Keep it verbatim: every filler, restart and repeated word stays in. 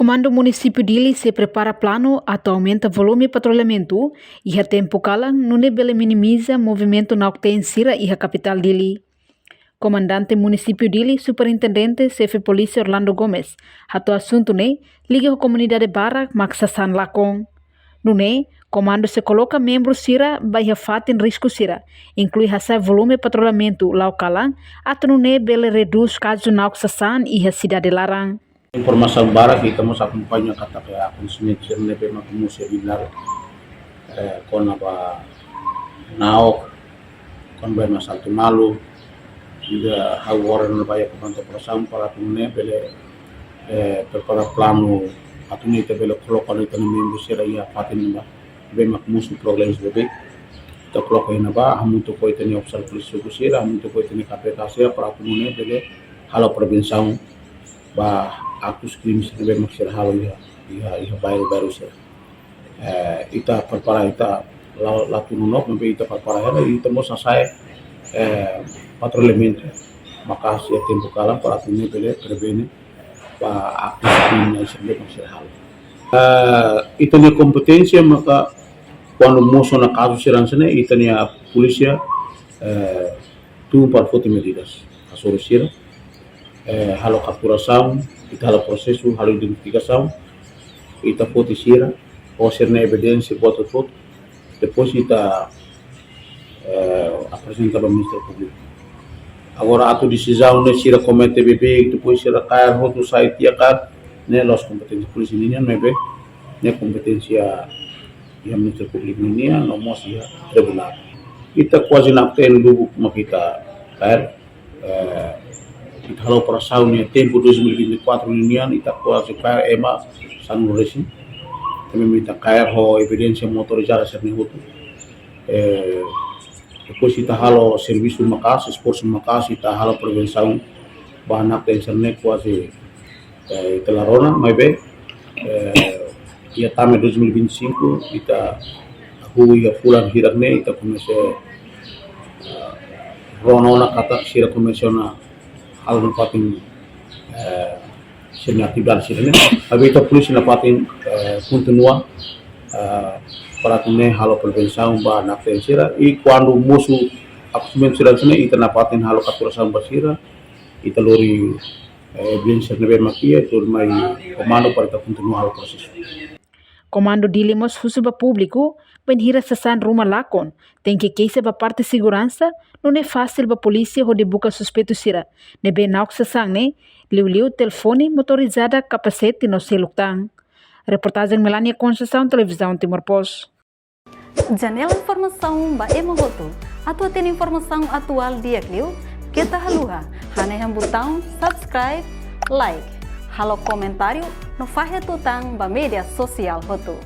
Komandu Munisípiu Dili sei prepara planu atu aumenta volume patrullamentu iha tempu kalan, nune'e bele minimiza movimentu na'ok-teen sira iha kapitál Dili. Komandante Munisípiu Dili, Superintendente Xefe Polísia Orlando Gomes, hato'o asuntu ne'e liga ho komunidade barak mak sasán lakon. Nune'e, komandu sei koloka membru sira ba iha fatin risku sira, inklui hasa'e volume patrullamentu la'o kalan, atu nune'e bele redús kazu na'ok sasán iha sidade laran. Informasaun barak ita mós akompaña katak akontesimentu sira ne'ebé mak mosu iha Dili laran, eh, kona-ba na'ok, kona-ba ema saltu malu, ida ha'u oran ba iha komando operasaun para atu nune'e bele, eh, prepara planu atu nune'e ita bele koloka ita-nia membru sira iha fatin ne'ebá ne'ebé mak mosu problema sira ne'ebé. Ita koloka iha ne'ebá, hamutuk ho ita-nia ofisiál polísia suku sira, hamutuk ho ita-nia K P K sira, para atu nune'e bele halo prevensaun ba aktus krimes ne'ebé mak sira halo iha, iha, iha bairru-bairru sira. Eh, ita prepara, ita la, la tun nonook, maibé ita prepara hela, ita mós hasa'e, eh, patrullamentu maka'as iha tempu kalan para atu nune'e bele prevene ba aktus kriminál sira ne'ebé mak sira halo. Eh, ita-nia kompeténsia maka kuandu mosu ona kazu sira hanesan ne'e, ita-nia polísia, eh, tun para foti medidas hasoru sira, eh, halo kapturasaun, ita halo prosesu, halo identifikasaun, ita foti sira, ho sira-nia evidénsia buat hotu-hotu, depois ita, eh, aprezenta ba Ministériu Públiku. Agora atu desizaun ne'e sira komete beibeik, depois sira kaer hotu sai tiha kaer, ne'e la'ós kompeténsia polísia ninian, maibé ne'e kompeténsia iha Ministériu Públiku ninian, no mós iha tribunál. Ita kuaze na'ok-teen lubuk mak ita kaer, eh, ita halo operasaun iha tempu dois mil e vinte e quatro ninian, ita kuaze kaer ema sanulu resin. Tanba ita kaer ho evidénsia motorizada sira-ne'e hotu. Eh, depois ita halo servisu maka'as, esforsu maka'as, ita halo prevensaun ba na'ok-teen sira-ne'e kuaze, eh, ita la rona, maibé, eh, iha tama dois mil e vinte e cinco, ita hahú iha fulan hirak ne'e, ita komesa, eh, rona ona katak sira komesa ona halo nafatin, eh, sira-nia atividade sira-ne'e. Maibé ita polísia nafatin, eh, kontinua, eh, para atu nune'e halo prevensaun ba na'ok-teen sira. I kuandu mosu akontesimentu sira hanesan ne'e, ita nafatin halo kapturasaun ba sira, ita lori, eh, evidénsia ne'ebé mak iha, ita lori mai komandu para ita kontinua halo prosesu. Komandu Dili mós husu ba públiku, bainhira sasán ruma lakon, tenke keixa ba parte seguransa, nune'e fasil ba polísia hodi buka suspeitu sira ne'ebé na'ok sasán ne'e, liuliu telefone, motorizada, kapasete no seluk tan. Reportajen Melania Conceição, Televizaun Timor Post. Janela informasaun ba ema hotu. Atu hatene informasaun atuál di'ak liu, keta haluha hanehan butaun subscribe, like, halo komentáriu no fahe tutan ba média sosiál hotu.